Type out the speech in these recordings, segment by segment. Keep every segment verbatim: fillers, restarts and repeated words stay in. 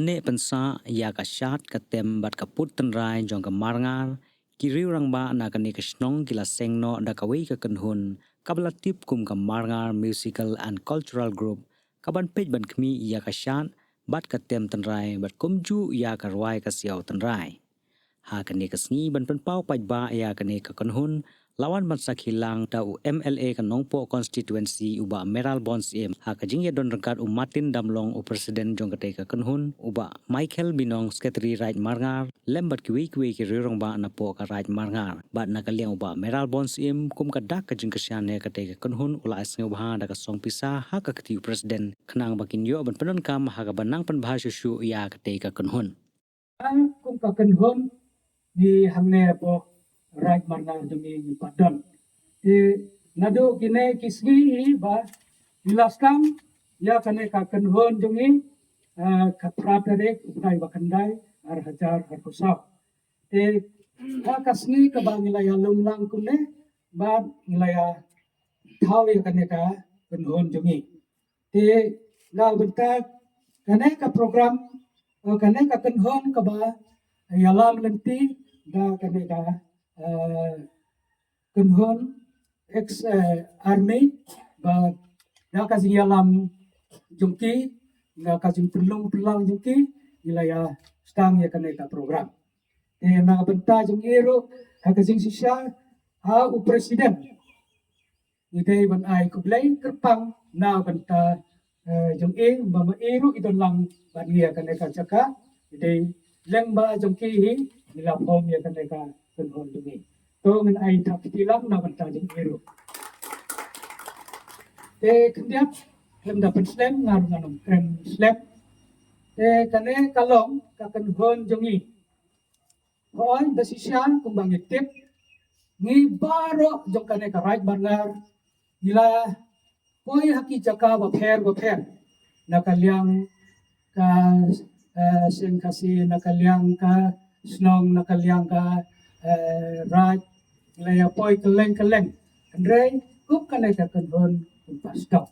Neh pynsah ïa ka shad, ka tem bad ka put tynrai jong ka Marngar, ki riew rangbah na kane ka shnong ki la seng noh da kawei ka kynhun kaba la tip kum ka Marngar Musical and Cultural Group, kaban peit ban khmih ïa ka shad bad ka tem tynrai bad kumjuh ïa ka rwai ka siaw tynrai. Ha kane ka sngi ban pynpaw paidbah ïa kane ka kynhun, la wan ban sakhi lang da u M L A ka Nongpoh constituency u Bah Mayral Born Syiem, ha ka jingïadon ryngkat u Martin Damlong u president jong katei ka kynhun, u Bah Michael Binong secretary Raid Marngar, lem bad kiwei kiwei ki riew rangbah napoh ka Raid Marngar. Bad na ka liang u Bah Mayral Born Syiem kum ka dak ka jingkyrshan ïa katei ka kynhun u la ai sngewbha da ka song pisa ha ka kti u president khnang ba kin ïoh ban pyndonkam ha kaba nang pynbha shuh shuh ïa katei ka kynhun. Kum ka kynhun ngi hangne hapoh Raid Marngar jong ngi ngi pat don. Te naduh kine ki sngi hi ba ngi la sdang ïa kane ka kynhun jong ngi, eh, ka phra tarik u bnai ba khyndai ar hajar arphew saw. Te ha ka sngi kaba ngi la ïalum lang kumne ba ngi la ïa thaw ïa kane ka kynhun jong ngi. Te na bynta kane ka program, eh, kane ka kynhun kaba ïalam lynti da kane ka, eh, kynhun ex, eh, army, ba da ka jingïalam jong ki, da ka jingpynlong pynlang jong ki, ngi la ïa sdang ïa kane ka program. Te na bynta jong ngi ruh ha ka jingshisha ha u president ngi dei ban ai khublei kyrpang na bynta, eh, jong i, ba ma i ruh i don lang bad ngi ha kane ka jaka. Ngi dei lyngba jong ki hi ngi la form ïa kane ka kynhun jong ngi. To ngin ai thap kti lang na bynta jong i ruh. Te khyndiat khlem da pynslem, nga ruh ngan ym kren slem. Te kane ka long ka kynhun jong ngi. Hooid, da shisha kumba ngi tip, ngi baroh jong kane ka Raid Marngar ngi la poi ha ki jaka bapher bapher, na ka liang ka, eh, seng Khasi, na ka liang ka shnong, na ka liang ka, eh, raid, ngi la ïa poi kylleng kylleng. Hynrei kum kane ka kynhun kum ba sdang.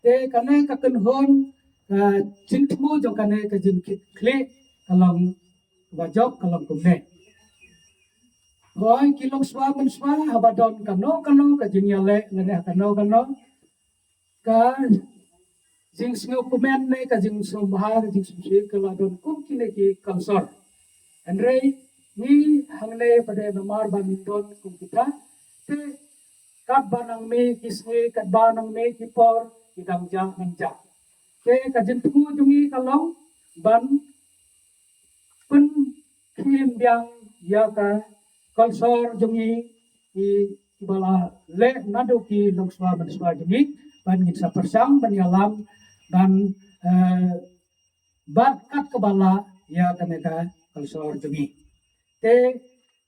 Te kane ka kynhun, ka jingthmu jong kane ka jingkhih khlieh ka long ba jop ka long kumne. Hooid, ki longshuwa mynshuwa haba don kano kano ka jingïaleh lane ha kano kano ka jingsngewkmen ne ka jingsngewbha, ka jingsngewsih ka la don kum kine ki culture. Hynrei ngi hangne pat namar ba ngin don kum kita, te katba nang mih ki sngi, katba nang mih ki por, ki dang jah nang jah. Te ka jingthmu jong ngi ka long ban pynkhih biang ïa ka culture jong ngi, ki, kiba la leh naduh ki longshuwa mynshuwa jong ngi, ban ngin sa pyrshang ban ïalam ban, eh, bat kat kaba lah ïa kane ka culture jong ngi. Te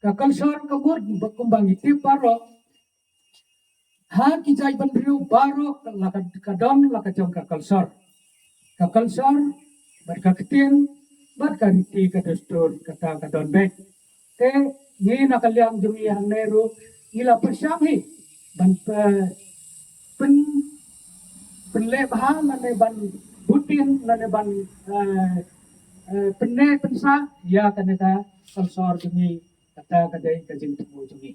ka culture ka mut ba kumba ngi tip baroh, ha ki jaitbynriew baroh la ka, ka don la ka jong ka culture. Ka culture bad ka ktien bad ka riti ka dustur kata ka don beit. Te ngi na ka liang jong ngi hangne ruh ngi la pyrshang hi ban, eh, pyn, pynleh bha lane ban bud dien lane ban, eh, eh, pynneh pynsah ïa kane ka culture jong ngi, kata ka dei ka jingthmu jong ngi.